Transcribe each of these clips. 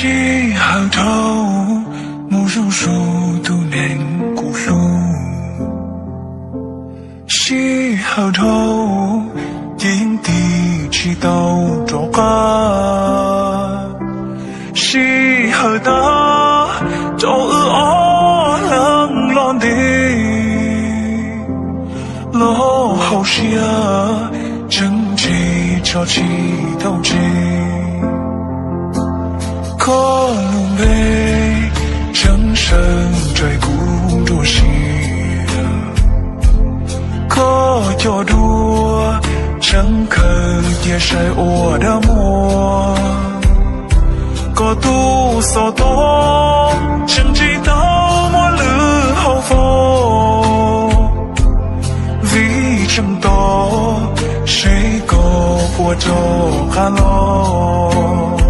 Sij hawm dhau mus zuj zus tus neeg kuv hlub. Sij hawm dhau ces yeej tig tsis tau rov qab. Sij hawm tag rau wb ob leeg los ntev, los hauv siab tseem tsis tso tsis tau tseg. Koj lub npe tseem sawv nraim kuv dua siab. Koj cov duab tseem khaws cia saib ua dab muag. Koj tus xov tooj tseem tsis tau muaj lwm hauv fo, vim tseem tos seb koj puas rov qab los.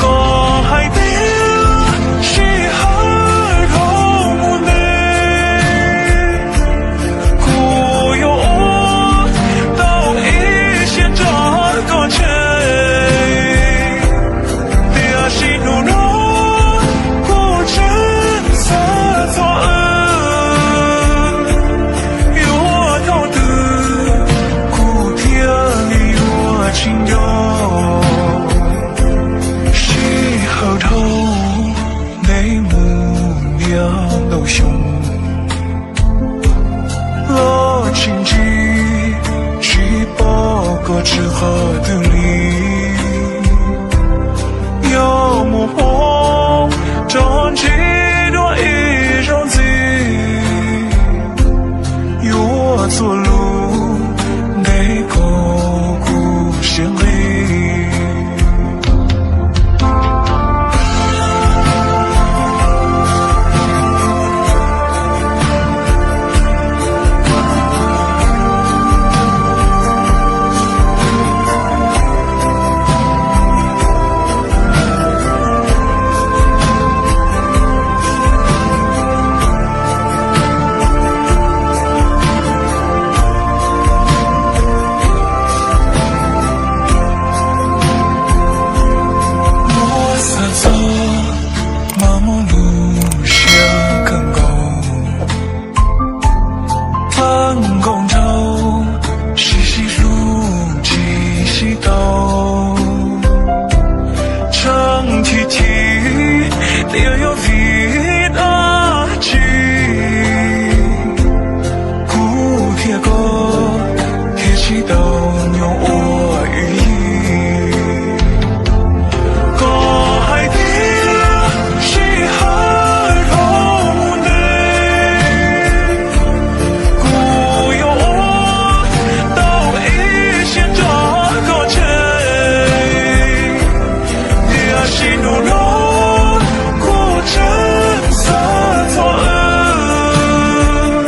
Koj hais tias sij hawm dhau mus ntev, kuv yuav ua tau ib siab nrog koj ntshe. Tiam sis hnub no kuv tseem xav txog wb, yuav thaum twg kuv thiaj li yuav tsis nco. Sij hawm dhau ntev mus ntiaj ntau xyoo, los tsis ntsib tsis pom koj tshwm qhov twg li. Yog muaj hmoo rov ntsib dua ib zaug ntxiv, yuav txhua lub ntees koj kuv siab nqis. Muab xav txog mas muaj lub siab kawg nkaus, tag nkaus nraug sib sib hlub tsis sib tau. Tsheej chim chim tias yog vim dab tsi kuv thiab koj thiaj sib tau nyob ua ib yig. Koj hais tias sij hawm dhau mus ntev, kuv yuav ua tau ib siab nrog koj ntshe. Tiam sis hnub no kuv tseem xav txog wb,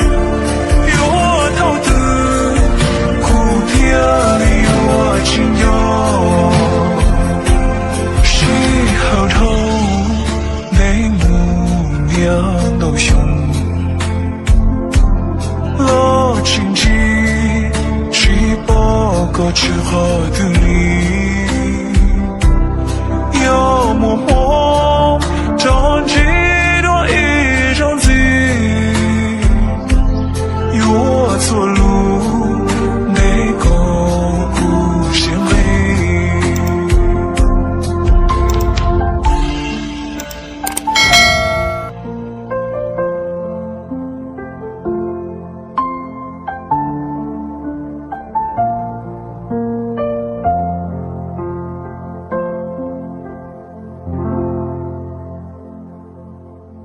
yuav thaum twg kuv thiaj li yuav tsis nco. Sij hawm dhau ntev mus ntiaj ntau xyoo, los tsis ntsib tsis pom koj tshwm qhov twg li. Yog muaj hmoo